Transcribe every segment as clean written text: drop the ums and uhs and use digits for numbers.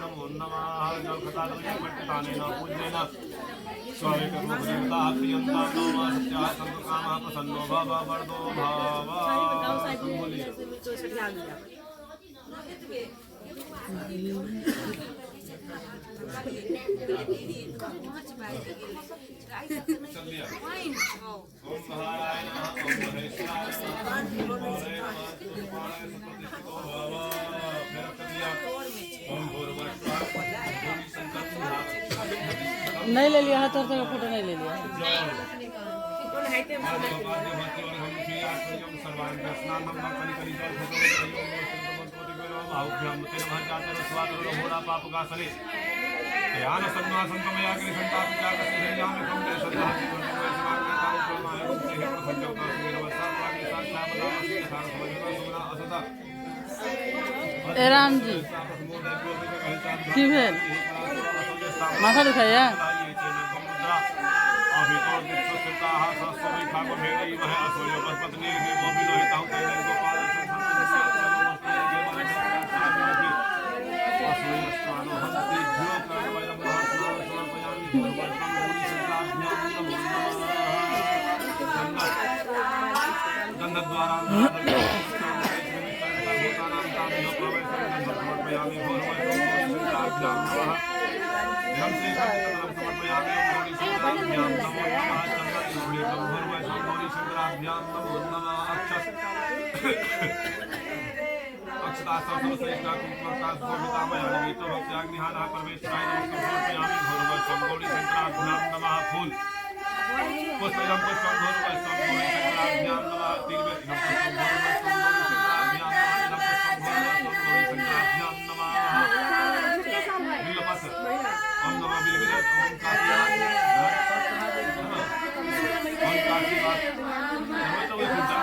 नमो नमः जलखतालमयपट्टानेन पूज्येन स्वामिकर्मदेवताः प्रियन्तां नमः सत्याः सन्तु कामः प्रसन्नो भव वरदो भव। बोलिए। ओम महाराय नमः, ओम महेश्वराय नमः, ओम नमः सुप्रतिष्ठितो भव। फिर दिया ओम भूर्भुवः भूमि संकल्प नहीं ले लिया है तोर तक फोटो नहीं ले लिया। ए राम जी की भेल माथा दुखाइया? फूल पुष्पं पुष्पं भूर्भुवस्सुं गौरीशङ्कराभ्यां नमः। तीर्वे इदं पुष्पं भूर्भुवस्सुं गौरीशङ्कराभ्यां नमः। इदं पुष्पं भूर्भुवस्सुं गौरीशङ्कराभ्यां नमः। बिल्वपत्र ओम नमः बिल्वपत्र ओम काशीनाथ ओम काशीनाथ तो वही पूजा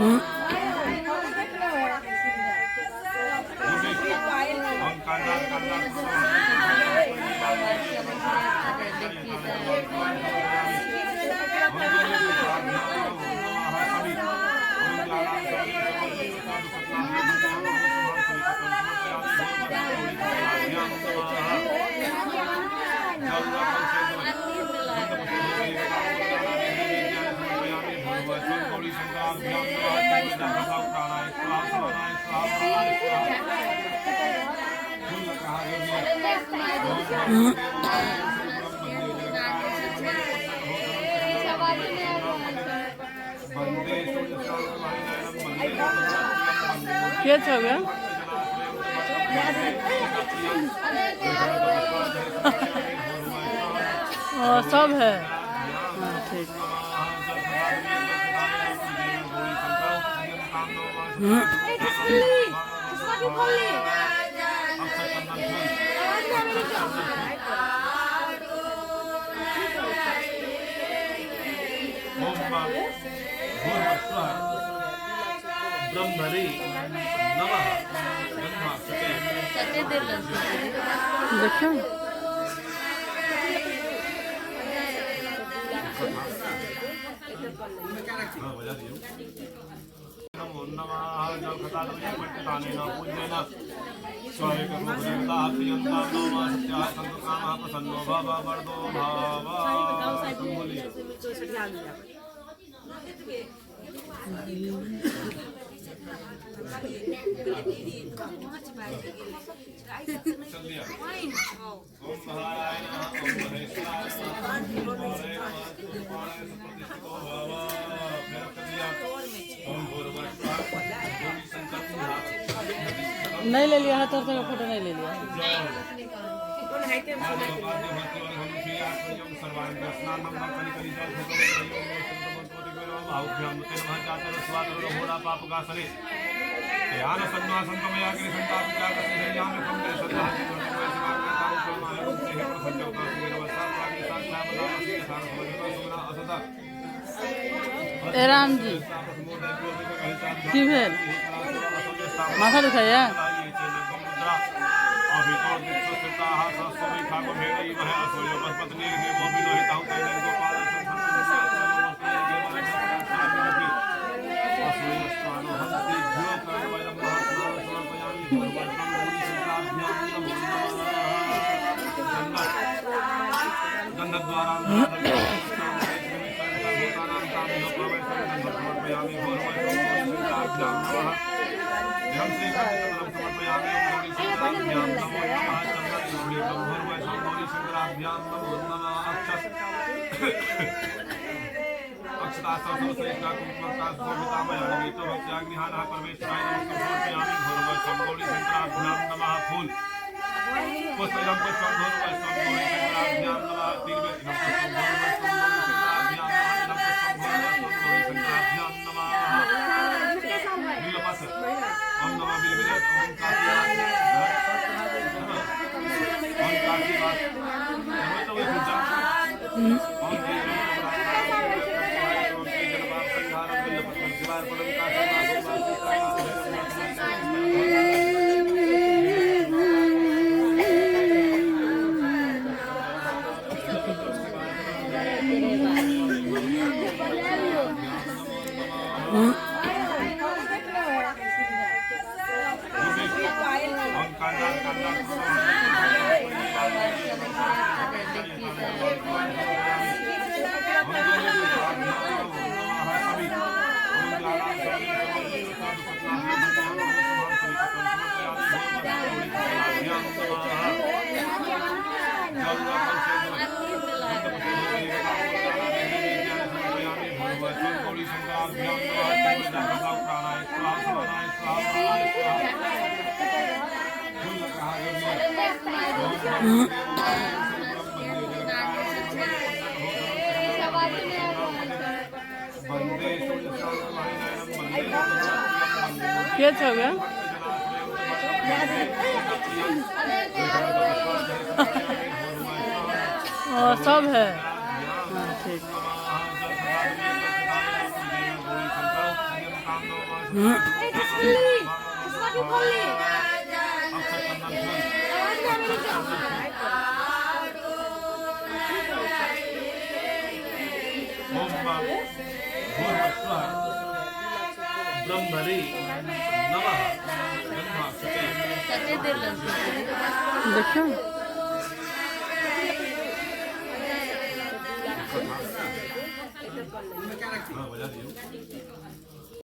ओम के छौ गे? ओ सब है। हाँ ठीक। ब्रह्मणे नमः। देखियौ। हाँ बजा दियो। नमो नमः जलखतालमयपट्टानेन पूज्येन स्वामिकर्मदेवताः प्रियन्तां नमः सत्याः सन्तु कामः प्रसन्नो भव वरदो भव। बोलिए। ओम महाराय नमः, ओम महेश्वराय नमः, ओम सुप्रतिष्ठितो भव। फिर दिया ओम भूर्भुवस्सुः भूमि संकल्प नहीं ले लिया है तोर तक फोटो नहीं ले लिया। ए राम जी। की भेल? माथा दुखाइया? के छौ गे? ओ सब है। हाँ ठीक। देखियौ।